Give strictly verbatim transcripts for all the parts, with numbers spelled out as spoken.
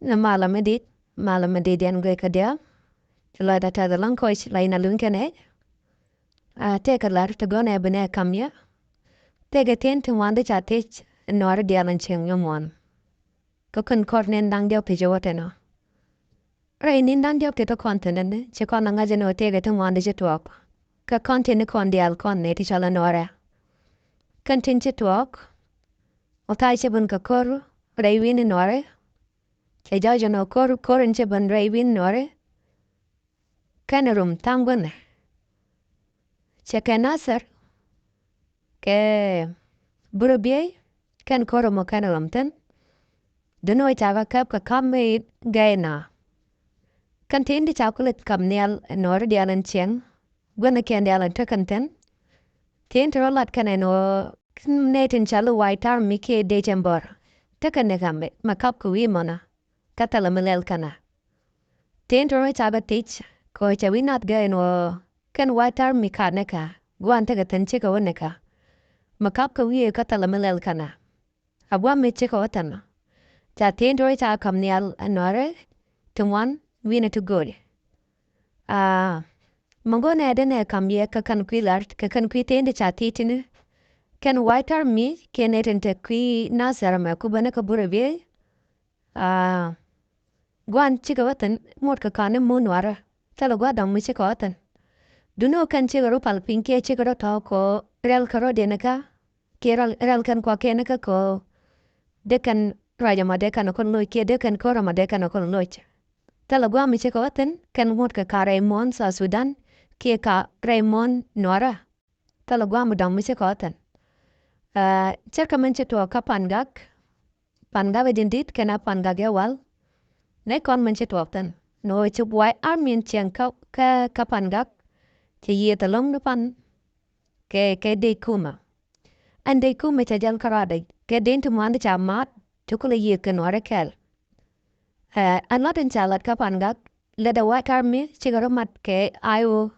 Ni malä mi dit, malä mi dit yɛn guic kä diaal. Ci lɔcdä tɛth ɛlɔ̱ŋ kɔc la in a luny kɛnɛ. A, tëëkɛ lar ti gɔnɛ bi nɛ kam yɛ. Tëëkɛ tin ti ŋuan di ca thiec Nuäri diaal in cieŋ nyɔmuɔn. Kä kɛn kɔr ni̱n da̱ŋ diɔk ti ci wä tɛnɔ. Rɛy ni̱n da̱ŋ diɔk ti ti kɔn thin ɛn ci kɔn a ŋa̱c ɛn ɣöö tëëkɛ ti ŋuan di ci tuɔɔk. Kä kɔn tin ni kɔn diaal kɔn ni ti cɔl ɛ Nuäri. Kɛn tin ci tuɔɔk. Ɔ tha̱a̱c ci ben kɛ ko̱r rɛy wi̱n i̱ Nuäri. Cɛ jɔɔc ɛn ɣöö ko̱r, ko̱r in ci ben rɛy wi̱n Nuäri. Kɛn rum tha̱a̱ŋ guänh ɛ. Cɛ kɛ Nasir kɛ Burɛ Biey kɛn ko̱r mɔ kɛn rum thi̱n. Duŋni ɣöö ca kɛ käp kɛ ka̱m mi gɛy na. Kɛn tin di ca kulɛ kam nhial ɛ Nuäri diaal in cieŋ. Guänh kɛn diaal in tekɛn thi̱n. Tin ti rɔ lat kɛn ɛn ɣöö nɛy tin ca li White Army kiɛ December. Tekɛn ni kam mɛ kap kɛ wi̱i̱ mɔnä. Kä thilɛ mi lɛl kɛn ɛ. Tin ti rɔ ca bɛ thiec kɛ ɣöö cɛ wi̱i̱ nath gɛy ɛn ɣöö kɛn White Army kat ni kä gua̱n tekɛ thi̱n cikɛ wä ni kä. Mɛ kap kɛ wi̱i̱ kä thilɛ mi lɛl kɛn ɛ. A gua̱a̱ mi cikɛ wä thi̱n ɔ. Ca tin ti rɔ ca kam nhial ɛ Nuäri ti ŋuan wi̱nɛ ti go̱o̱ri. A, mɛ go̱o̱nɛ dee nɛ kam yɛ kɛ kɛn kui̱ lar kɛ kɛn kui̱ tin ti ca thiec tini. Kɛn White Army kiɛ nɛy tin te kui̱ Nasir mɛ ku bäni kä Burɛ Biey. A, gua̱n cikɛ wä thi̱n ŋot kɛ ka̱n ni mun Nuäri. Thilɛ gua̱ dɔ̱ŋ mi cikɛ wä thi̱n. Duŋni ɣöö kɛn cikɛ rɔ pal piny kiɛ cikɛ rɔ tɔ̱ kɛ ɣöö rɛl kɛ rɔ diɛn kä. Kiɛ rɛl, rɛl kɛn kuakiɛn kä kɛ ɣöö dee kɛn ruac ɛmɔ dee kɛn kɔn loc kiɛ dee kɛn ko̱r ɛmɔ dee kɛn kɔn loc. Thilɛ gua̱a̱ mi cikɛ wä thi̱n kɛn ŋot kɛ ka̱ rɛy muɔ̱ɔ̱n South Sudan kiɛ ka̱ rɛy muɔ̱ɔ̱n Nuäri. Thilɛ gua̱a̱ mi dɔ̱ŋ mi cikɛ wä thi̱n. Ɛ, ce̱tkɛ min ci tuɔɔk kä Pangak. Pangak ɛ ji̱n di̱t kɛn a Pangak ɛ wal. Nɛy kɔn min ci tuɔɔk thi̱n ni ɣöö ci White Army in cieŋ kä, kä, kä Pangak. Ci yiëëth ɛlɔ̱ŋ ni pan kɛ, kɛ dec kumɛ. Ɛn dec kumɛ cɛ jäl kärɔadɛ kɛ dec ti mua̱a̱n ti ca ma̱a̱t ti kulɛ yiëëth kɛ Nuäri kɛɛl. Ɛ, ɛn lat in ca lat kä Pangak lɛ dee White Army cikɛ rɔ mat kɛ I O.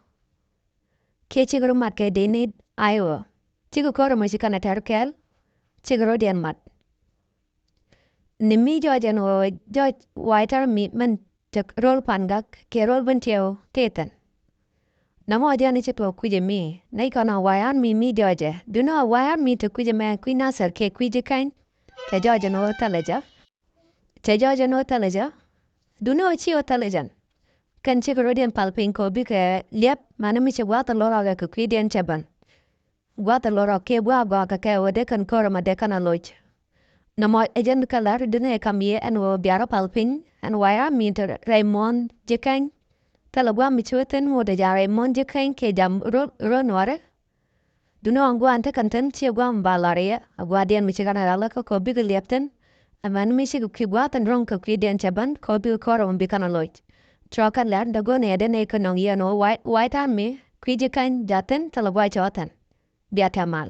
Kiɛ cikɛ rɔ mat kɛ dec ni I O. Cikɛ ko̱r ɛmɔ ci kɛn a tɛr kɛɛl. Cikɛ rɔ diɛn mat. Ni mi jɔɔc ɛn ɣöö jɔɔc White Army min te ro̱l Pangak kiɛ ro̱l Bentiu tëë thi̱n. Nɔmɔ jɛn i̱ ci tuɔɔk kui̱c ɛmi nɛy kɔn a White Army mi jɔɔcɛ. Duŋni ɣöö White Army te kui̱c ɛmɛ kui̱ Nasir kiɛ kui̱ Jikäny. Cɛ jɔɔc ɛn ɣöö thilɛ jɛ. Cɛ jɔɔc ɛn ɣöö thilɛ jɛ. Duŋni ɣöö ci ɣöö thilɛ jɛn. Kɛn cikɛ rɔ̱diɛn pal piny kɛ ɣöö bikɛ liɛp mäni mi ci gua̱a̱th ɛ lo̱r rɔɔkɛ kɛ kui̱diɛn cɛ ben. Gua̱a̱th ɛ lo̱r rɔɔk kiɛ gua̱a̱th gɔaa kɛ kɛ ɣöö dee kɛn ko̱r ɛmɔ dee kɛn a loc. Nɔmɔ ɛ jɛn kä lar duŋni ɛ kam yɛ ɛn ɣöö bia rɔ pal piny ɛn White Army te rɛy muɔ̱ɔ̱n Jikäny. Thilɛ gua̱a̱th mi ci wä thi̱n ŋot ɛ ja̱ rɛy muɔ̱ɔ̱n Jikäny kiɛ ja̱ ro̱l, ro̱l Nuäri. Duŋni ɣöö gua̱a̱n tekɛn thi̱n ciɛ gua̱a̱th mi ba lar yɛ a gua̱a̱thdiɛn mi ci kɛn a ralä kä kɛ ɣöö bikɛ liɛp thi̱n. Ɛmɛn mi cikɛ kui̱ gua̱a̱th ɛn ro̱ŋ kɛ kui̱diɛn cɛ ben kɛ ɣöö bikɛ ko̱r ɛmɔ bi kɛn a loc. Cuɔ kɛn lɛr dee go̱o̱r ni ɛ dee nɛy kä nɔŋ yɛn ɣöö White, White Army kui̱ Jikäny ja̱ thi̱n thilɛ gua̱a̱th cɛ wä thi̱n. Bia tɛm mal.